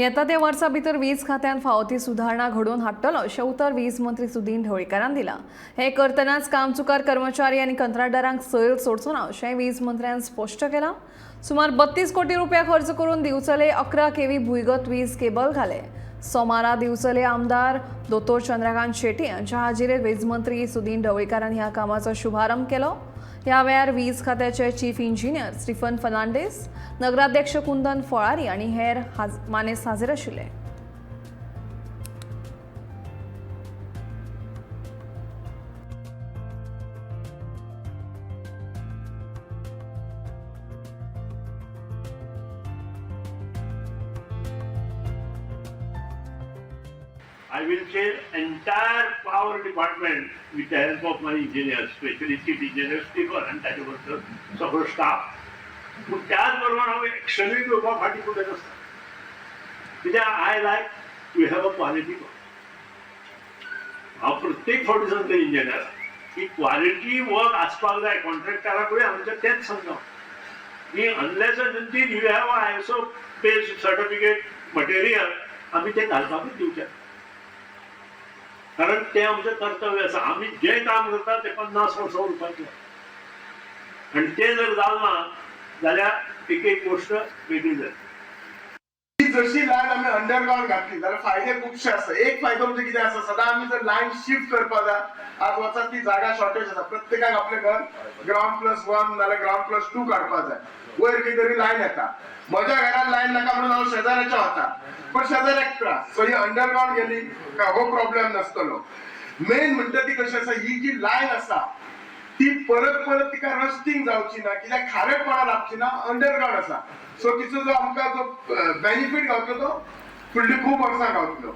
येता त्या वर्सा भितर वीज खात्यान फावो ती सुदारणा घडोवन हाडटलो अशें उतर वीज मंत्री सुदीन ढवळीकारान दिलां. हें करतनाच कामचुकार कर्मचारी आनी कंत्राटदारांक सैल सोडचो ना अशेंय वीज मंत्र्यान स्पश्ट केलां. सुमार 32 कोटी रुपया खर्च करून दिवचले 11 केव्ही भुंयगत वीज केबल घाले. सोमारा दिवचले आमदार दोतोर चंद्रकांत शेट्ये हांच्या हाजेरेत वीज मंत्री सुदीन ढवळीकारान ह्या कामाचो शुभारंभ केलो. ह्या वेळार वीज खात्याचे चीफ इंजिनियर स्टीफन फर्नांडीस, नगराध्यक्ष कुंदन फळारी आनी हेर मानेस्त हाजीर आशिल्ले. I will chair entire power department with the help of my engineers, especially chief engineer Stephen आणि त्याच्याबरोबर सगळं स्टाफ. पूण त्याचबरोबर हांव एक्शनूय घेवपा फाटीं फुडें नासता, कित्याक I like to have a quality work. हांव प्रत्येक फावटी सांगता इंजिनियराक की क्वालिटी वर्क आसपाक जाय. कॉन्ट्रॅक्टराकूय आमच्या तेंच सांगता की unless and until you have ISO based certificate material, आमी तें घालपाकूच दिवचें, कारण तें आमचें कर्तव्य आसा. आमी जें काम करता तें 50 वर्सां उरपाचें आनी तें जर जालें ना जाल्यार एक एक गोश्ट वेगळी जाता. ती जशी लायन आमी अंडरग्राउंड घातली जाल्यार फायदे खुबशे आसा. एक फायदो म्हणजे कितें आसा, सदां आमी जर लायन शिफ्ट करपा जाय, आज वचात ती जागा शॉर्टेज आसा. प्रत्येकाक आपलें घर ग्रावंड +1 नाल्यार ग्रावंड +2 काडपा जाय. वयर खंय तरी लायन येता. म्हज्या घरान लायन नाका म्हणून हांव शेजाऱ्याच्या वता, पण शेजाऱ्याक त्रास. सो ही अंडरग्राउंड गेली काय हो प्रॉब्लेम नासतलो. मेन म्हणटा ती कशी आसा, ही जी लायन आसा ती परत परत तिका रस्टिंग जावची ना, कित्याक खारेपणा लागची ना. अंडरग्राउंड आसा, सो तिचो जो आमकां जो बेनिफीट गावतलो तो फुडली खूब वर्सां गावतलो.